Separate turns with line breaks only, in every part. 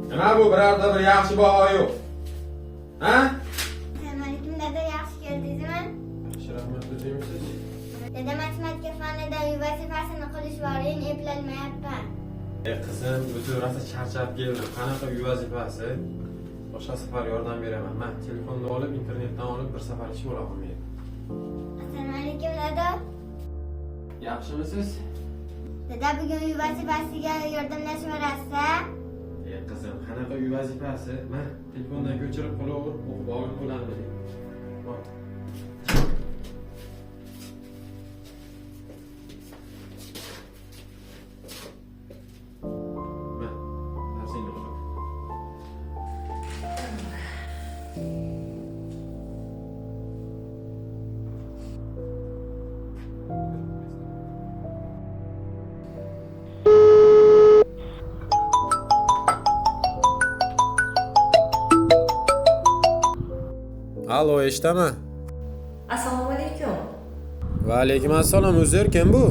Nima bu, birorta bir yaxshi baho yo'q? Ha?
Assalomu alaykum dada, yaxshi keldingizmi?
Yaxshi, rahmat, o'zingmisiz?
Dada, matematika fanidan uy vazifasini qilish bor, endi eplolmayapman.
E qizim, o'zi rosa charchab keldim. Qanaqa uy vazifasi? Boshqa safar yordam beraman. Man telefonni olib, internetdan olib bir safar ish bo'la qolmaydi.
Assalomu alaykum dada.
Yaxshimisiz?
Dada, bugun uy vazifasiga yordamlashib yuborasiz?
E qizim, qanaqa uy vazifasi? Man telefondan ko'chirib qilaver, o'qib olib bo'ladi. Bor. Ma, darsingni o'qi. Alo, eshitaman.
Assalomu alaykum.
Va alaykum assalom, o'zi kim bu?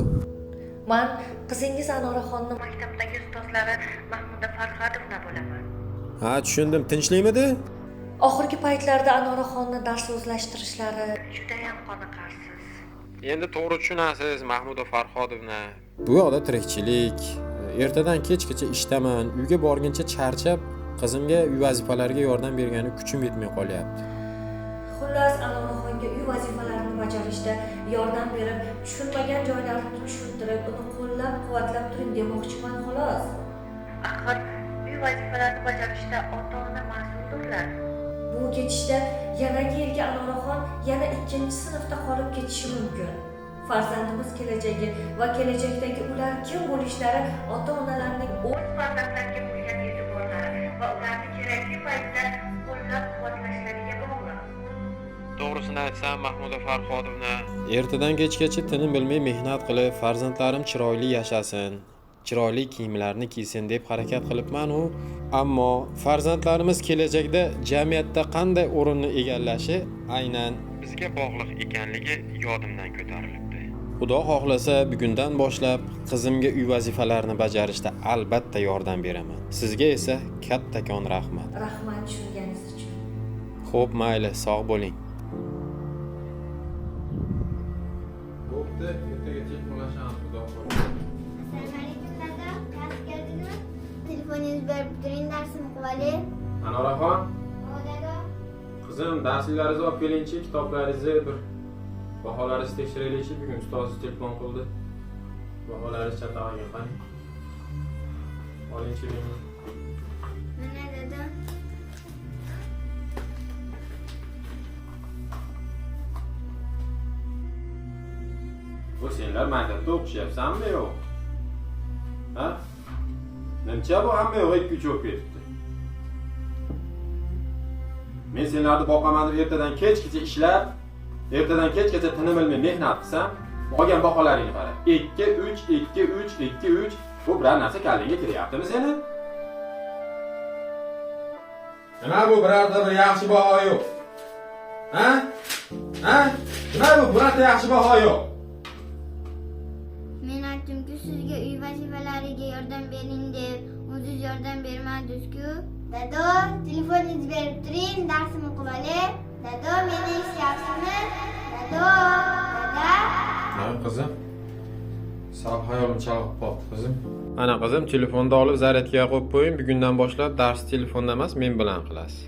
Man qizingiz Anoraxonni maktabdagi ustozlari Mahmuda Farhadovna bo'laman.
Ha, tushundim. Tinchlikmidi?
Oxirgi paytlarda Anoraxonni dars o'zlashtirishlari judayam qoniqarsiz.
Endi to'g'ri tushunasiz, Mahmuda Farhodovna. Bu yoqda tirikchilik, ertadan kechgacha ishdaman. Uyga borguncha charchab, qizimga uy vazifalariga yordam bergani kuchim yetmay qolyapti.
Xullas, Anoraxonga uy vazifalarini bajarishda yordam berib, tushunmagan joylarini tushuntirib, uni qo'llab-quvvatlab turing demoqchiman xolos. Axir uy vazifalarini bajarishda ota-ona mas'uldirlar. Bu ketishda yanagi yilga Anoraxon yana 2-sinfda qolib ketishi mumkin. Farzandimiz kelajagi va kelajakdagi ular kim bo'lishlari ota-onalarning o'z farzandlariga bo'lgan e'tiborlari va ularni kerakli paytda qo'llab-quvvatlashlariga bog'liq.
To'g'risini aytsam, Mahmuda Farhodovna, ertadan kechgacha tinim bilmay mehnat qilib, farzandlarim chiroyli yashasin, chiroyli kiyimlarni kiysin deb harakat qilibman-u, ammo farzandlarimiz kelajakda jamiyatda qanday o'rinni egallashi aynan bizga bog'liq ekanligi yodimdan ko'tarilibdi. Xudo xohlasa, bugundan boshlab qizimga uy vazifalarini bajarishda albatta yordam beraman. Sizga esa kattakon rahmat.
Rahmat tushunganingiz uchun.
Xo'p, mayli, sog' bo'ling. Bo'pti, ertaga telefonlashamiz, xudo xohlasa.
Assalomu alaykum dada, yaxshi keldingizmi? Telefoningizni berib turing, darsimni qilib olay.
Anoraxon,
O dada.
qizim, darslaringizni olib kelingchi, kitoblaringizni bir baholaringizni tekshiraylikchi. Bugun ustozingiz telefon qildi. Baholaringiz chatoq ekan, qani. Olingchi buni.
Mana dada.
Bu senlar maktabda o'qishyapsanmi yo'q? Ha? Nimcha bu hamma yo'q 2-3 bo'lib ketibdi. Men senlarni boqaman deb ertadan kechgacha ishlab, ertadan kechgacha tinim bilmay mehnat qilsam, olgan baholaringni qara. 2 3 2 3 2 3. Bu biror narsa kallangga kiryaptimi seni? Nima bu, birorta bir yaxshi baho yo'q? Ha? Ha? Nima bu, birorta yaxshi baho yo'q?
Men aytdimku sizga uy vazifalariga yordam bering deb, o'zingiz yordam bermadingiz-ku. Dado, telefoningizni berib turing, darsimni qilib olay. Dado, meni eshityapsizmi? Dado, dada.
Ha, qizim. Sal hayolim chalg'ib qoldi, qizim. Ana qizim, telefonni olib zaryadkaga qo'yib qo'ying. Bugundan boshlab dars telefonda emas, men bilan qilasiz.